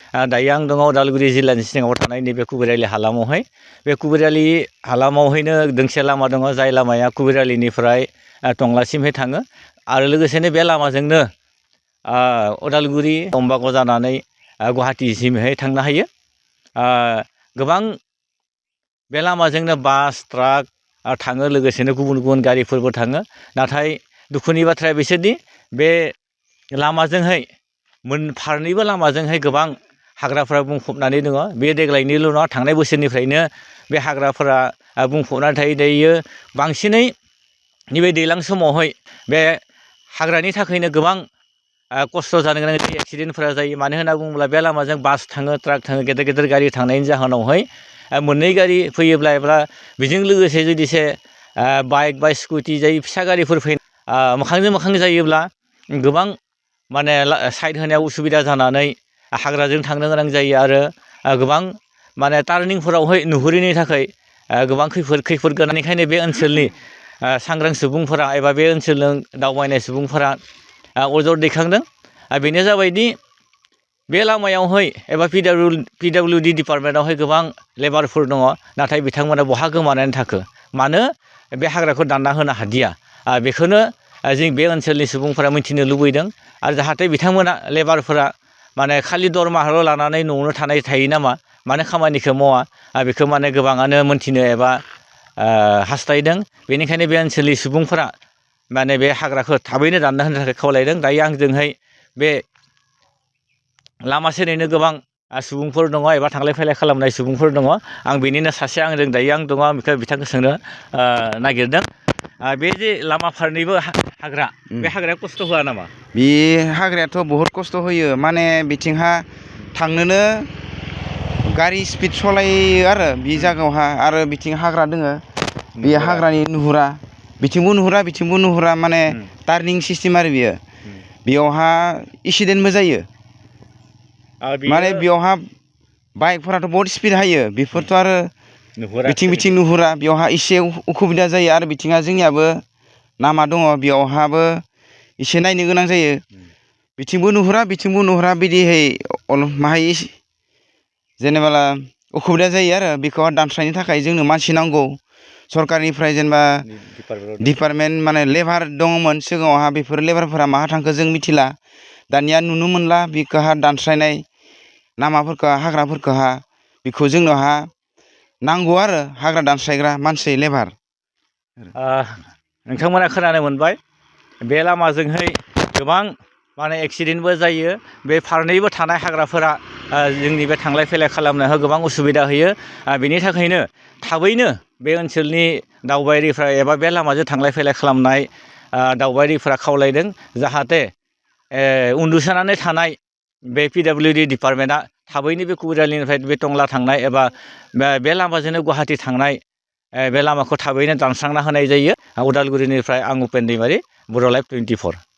दायो आं दङ उदालगुरि जिल्लानि सिङाव थानाय नैबे कुबिरालि हालामावहाय बे कुबिरालि हालामावहायनो दोंसे लामा दङ जाय लामाया कुबिरालिनिफ्राय टंलासिमहाय थाङो आरो लोगोसेनो बे लामाजोंनो उदालगुरि तम्बाग' जानानै गुवाहाटिसिमहाय थांनो हायो। गोबां बे लामाजोंनो बास ट्राक थाङो लोगोसेनो गुबुन गुबुन गारिफोरबो थाङो। नाथाय दुखुनि बाथ्राया बिसोरदि बे लामाजोंहाय फारनैबो लामाजोंहाय गोबां हाग्राफोरा बुंफबनानै दङ। बे देग्लायनिल' नङा थांनाय बोसोरनिफ्रायनो बे हाग्राफोरा बुंफबनानै थायो। दायो बांसिनै नैबे दैज्लां समावहाय बे हाग्रानि थाखायनो गोबां खस्थ' जानो गोनां जायो, एक्सिडेन्टफोरा जायो। मानो होनना बुङोब्ला बे लामाजों बास थाङो, ट्राक थाङो, गेदेर गेदेर गारि थांनायनि जाहोनावहाय मोननै गारि फैयोब्ला एबा बेजों लोगोसे जुदिसे बाइक बा स्कुटि जाय फिसा गारिफोर मोखांजों मोखां जायोब्ला गोबां माने साइड होनायाव उसुबिदा जानानै हाग्राजों थांनो गोनां जायो आरो गोबां माने टार्निंफोरावहाय नुहुरैनि थाखाय गोबां खैफोद गोनांनिखायनो बे ओनसोलनि सांग्रां सुबुंफोरा एबा बे ओनसोलजों दावबायनाय सुबुंफोरा अजद दैखांदों। बेनो जाबायदि बे लामायावहाय एबा पिडाब्लिउडि डिपार्टमेन्टआवहाय गोबां लेबारफोर दङ, नाथाय बिथांमोना बहा गोमानानै थाखो, मानो बे हाग्राखौ दानना होनो हादिया, बेखौनो जों बे ओनसोलनि सुबुंफोरा मिथिनो लुबैदों। आरो जाहाथे बिथांमोना लेबारफोरा माने खालि दरमाहाल' लानानै न'आवनो थायो नामा, मानो खामानिखौ मावा, बेखौ माने गोबाङानो मोनथिनो एबा हास्थायदों। बेनिखायनो बे ओनसोलनि सुबुंफोरा माने बे हाग्राखौ थाबैनो दानना होनो थाखाय खावलायदों। दायो आंजोंहाय बे लामा सेरैनो गोबां सुबुंफोर दङ एबा थांलाय फैलाय खालामनाय सुबुंफोर दङ। आं बेनिनो सासे आंजों दायो आं दङ, आं बेखौ बिथांखौ सोंनो नागिरदों। बे जे लामा फारनैबो हाग्रा, बे हाग्राया खस्थ' होआ नामा? बे हाग्रायाथ' बहुद खस्थ' होयो। माने बिथिंहा थांनोनो गारि स्पिड सालायो आरो बे जायगायावहा, आरो बिथिं हाग्रा दोङो, बे हाग्रानि नुहुरा, बिथिंबो नुहुरा बिथिंबो नुहुरा, माने टार्निं सिस्टेम आरो बियो। बेयावहा एक्सिडेन्टबो जायो। माने बेयावहा बाइकफोराथ' बहुद स्पिड हायो, बेफोरथ' आरो बिथिं नुहुरा, बेयावहा एसे उसुबिदा जायो। आरो बिथिङा जोंनियाबो लामा दङ, बेयावहाबो एसे नायनो गोनां जायो। बिथिंबो नुहुरा बिदिहै माहाय जेनेबा उसुबिदा जायो आरो बेखौ दानस्रायनो थाखाय जोंनो मानसि नांगौ। सरकारनिफ्राय जेनेबा डिपार्टमेन्ट माने लेबार दङमोन सिगाङावहा, बेफोर लेबारफोरा माहा थांखो जों मिथिला। दानिया नुनो मोनला बेखौहा दानस्रायनाय लामाफोरखौ, हाग्राफोरखौहा, बेखौ जोंनोहा नांगौ आरो हाग्रा दानस्रायग्रा मानसि लेबार। नोंथांमोना खोनानो मोनबाय बे लामाजोंहाय गोबां माने एक्सिडेन्टबो जायो। बे फारनैबो थानाय हाग्राफोरा जोंनि बे थांलाय फैलाय खालामनायाव गोबां उसुबिदा होयो। बेनि थाखायनो थाबैनो बे ओनसोलनि दावबायारिफ्रा एबा बे लामाजों थांलाय फैलाय खालामनाय दावबायारिफ्रा खावलायदों जाहाथे उन्दुसोनानै थानाय बे पिडाब्लिउडि डिपार्टमेन्टआ थाबैनो बे कुबिरालिनिफ्राय बे टंला थांनाय एबा बे लामाजोंनो गुवाहाटि थांनाय बे लामाखौ थाबैनो दानस्रांना होनाय जायो। उदालगुरिनिफ्राय आं उपेन दैमारि, बर' लाइभ 24।